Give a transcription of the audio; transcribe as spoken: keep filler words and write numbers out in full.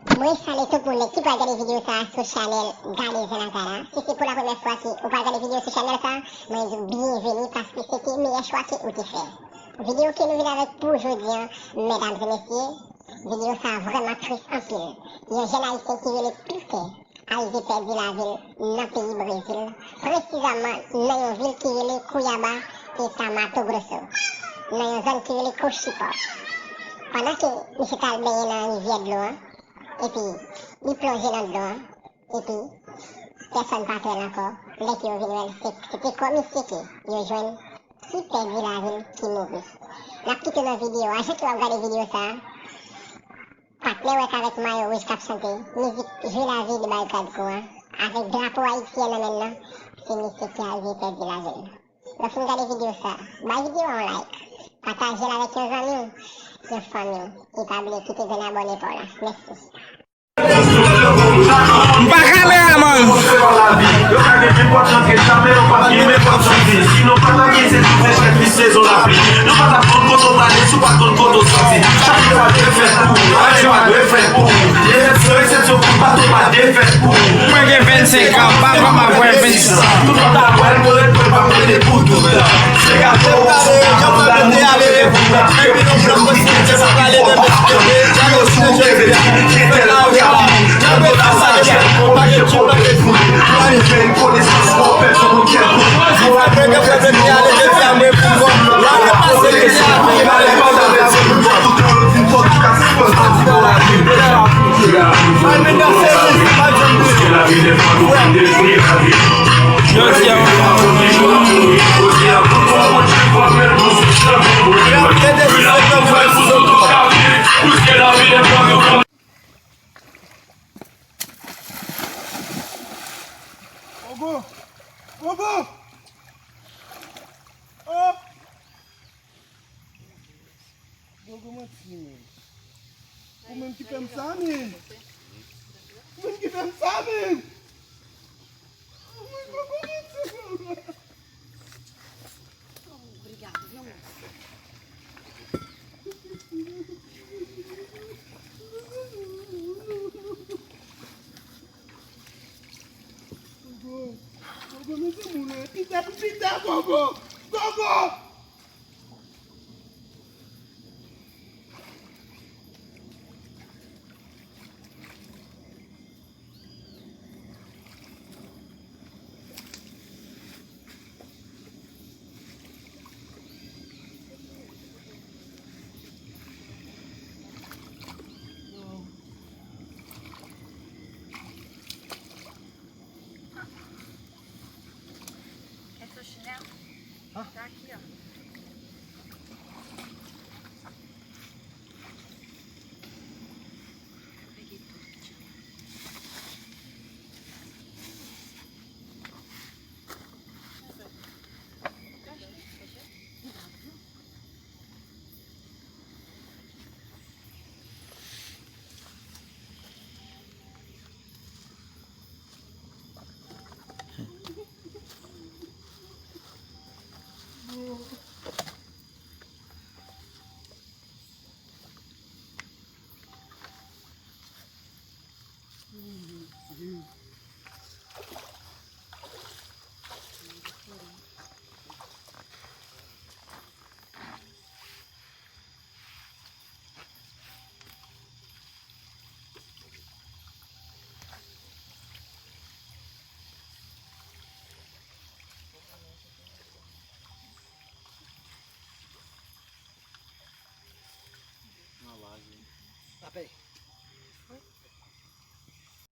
Mwen salye tout moun nèt ki pral gade videyo sa a sou chanèl Gade Zen Lakay la. Si se pou la premyè fwa ke ou pral gade videyo sou chanèl sa a, mwen di w byenveni paske se te meyè chwa ke ou te fè. Videyo ke nou vin avèk pou jodi a, medam e mesye, videyo sa a vrèman tris anpil. Yon jèn ayisyen ki rele Pistè arive pèdi lavi l nan peyi Brezil, presizeman nan yon vil ki rele Cuiabá, eta Mato Grosso, nan yon zòn ki rele Cochipó. Pandan ke misye t al benyen nan rivyè dlo an, epi li plonje nan dlo an, epi pèsonn pa t wè l ankò. Lè ke yo vin wè l, se, se te kò misye ke yo jwenn ki pèdi lavi l, ki mouri. N ap kite w nan videyo a, jan ke w ap gade videyo sa a, patnè w wè k avèk mayo wouj k ap chante mizik Jwe lavi de Barikad Kou an, avèk drapo ayisyen nan men l lan, se misye ki arive pèdi lavi l. Lè w fin gade videyo sa a, bay videyo a yon like, pataje l avèk yon zanmi w, yon fanmi w, e pa bliye kite grenn abòne pa w la. Mèsi. M pa kameramann. Mwen gen vennsenk an, m pa kòmanse avè vennsenk. Gogo! Gogo! Oh! Gogo manti, men. Ou menm ki fè m sa, men. Ou menm ki fè m sa, men. Ou menm Gogo manti, men. Gogo, Gogo, men se moun, wi. Pita, pita, Gogo! Gogo! Apè.